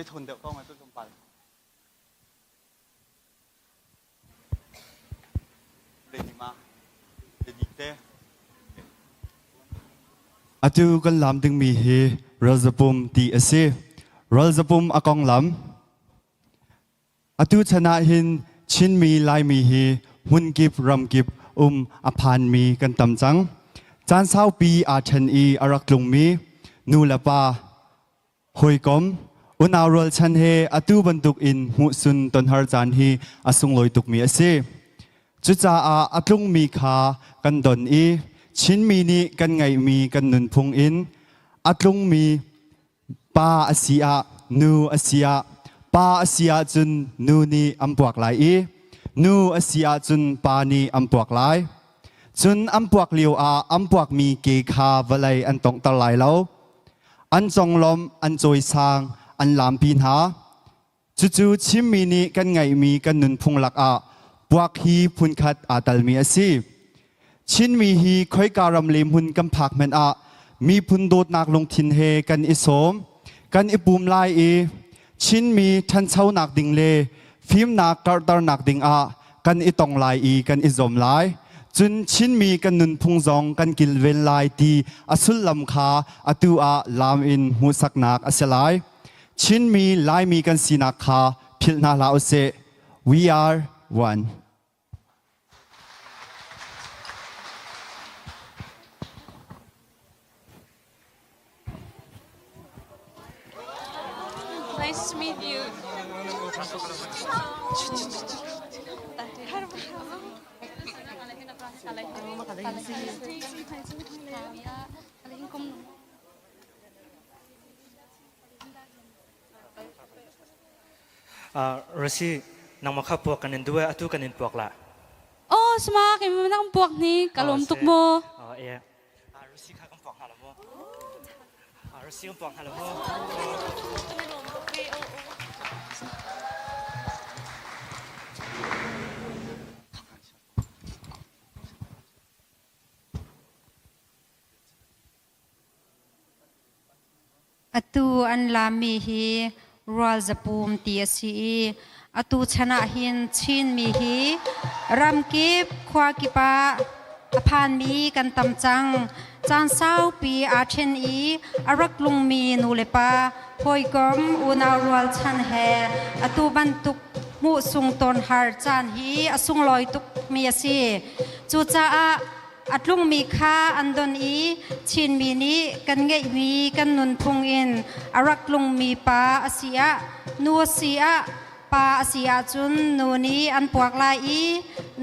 Kai thawn deuh ko ngai tu tlawmpal. Atu kan lam dingmi hi ralzapum ti a si. Ralzapum a konglam. Atu chan ah hin Chinmi Laimi hi hmunkip ramkip um a phanmi kan tam cang. Caan saupi aa ṭhen i a rak tlungmi nu le pa hawikom unau rualchan he atu bantuk in hmuhsun tonhar caan hi a sunglawi tukmi a si. Cucaah a tlungmi kha kan don i Chinmi nih kan ngeihmi kan nunphung in a tlungmi pa a si ah nu a si ah pa a si ahcun nu nih an puak lai i nu a si ahcun pa nih an puak lai. Cun an puak lio ah an puakmi ke kha vawlei an tonghter lai lo. An conglawmh, an cawisang, an lampi hna. Cucu Chinmi nih kan ngeihmi kan nunphung lakah puak hi phunkhat aa talmi a si. Chinmi hi khoika ram le hmun kan phak hmanh ah miphun dawtnak lungthin he kan i sawm, kan i pum lai i Chinmi ṭhanchonak ding le fimnak karhternak ding ah kan i tong lai i kan i zuam lai. Cun Chinmi kan nunphung zong kan kilven lai ti a sullam kha atu ah laam in hmuhsaknak a si lai. Chinmi Laimi kan sinak kha philh hna hlah usih. We are one. Nice to meet you. Rasi nangmah kha puak kan in duh atu kan in puak la. Oh, sma kei nang puak ni ka lawm tuk mu. Oh, iya. Rasi kha kan puak hna lo mu. Rasi kan puak hna lo mu. Atu an laammi hi rualzapum ti a si i atu chan ah hin Chinmi hi ramkip khua kip ah a phanmi kan tam cang. Caan saupi aa ṭhen i a rak tlungmi nulepa hawikom unau rualchan he atu bantuk hmuhsung tawnhar caan hi a sunglawi tukmi a si. Cucaah A tlungmi kha an don i Chinmi nih kan ngeihmi kan nunphung in a rak tlungmi pa a si ah nu a si ah pa a si ahcun nu nih an puak lai i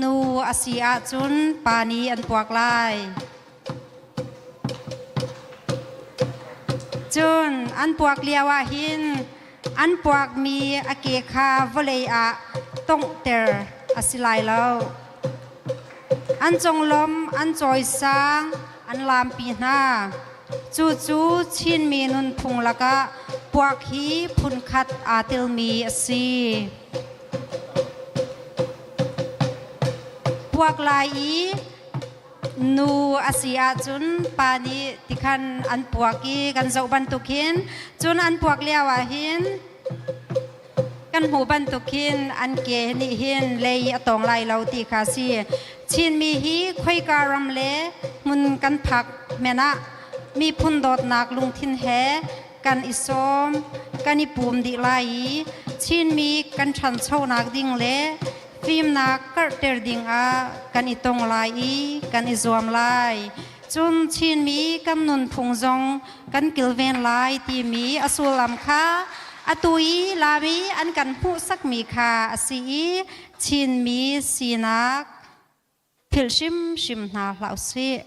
nu a si ahcun pa nih an puak lai. Cun an puak lio ah hin an puakmi a ke kha vawlei ah tonghter a si lai lo. An conglawm, an cawisang, an lampi hna. Cucu Chinmi nunphung lakah puak hi phunkhat aa telmi a si. Puak lai i nu a si ahcun pa nih tikhan an puak i kan zoh bantuk hin cun an puak lio ah hin Kan hmuh bantukin an ke nih hin lei a tawng lai lo ti kha si. Chinmi hi khoika ram le hmun kan phak men ah miphun dawtnak lungthin he kan i sawm, kan i pum dih lai i Chinmi kan ṭhanchonak ding le fimnak karhter ding ah kan i tong lai i kan i zuam lai. Cun Chinmi kan nunphung zong kan kilven lai timi a sullam kha atu i Lami an kan hmuhsakmi kha a si i Chinmi sinak philh hrimhrim hna hlah usih.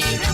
Chin.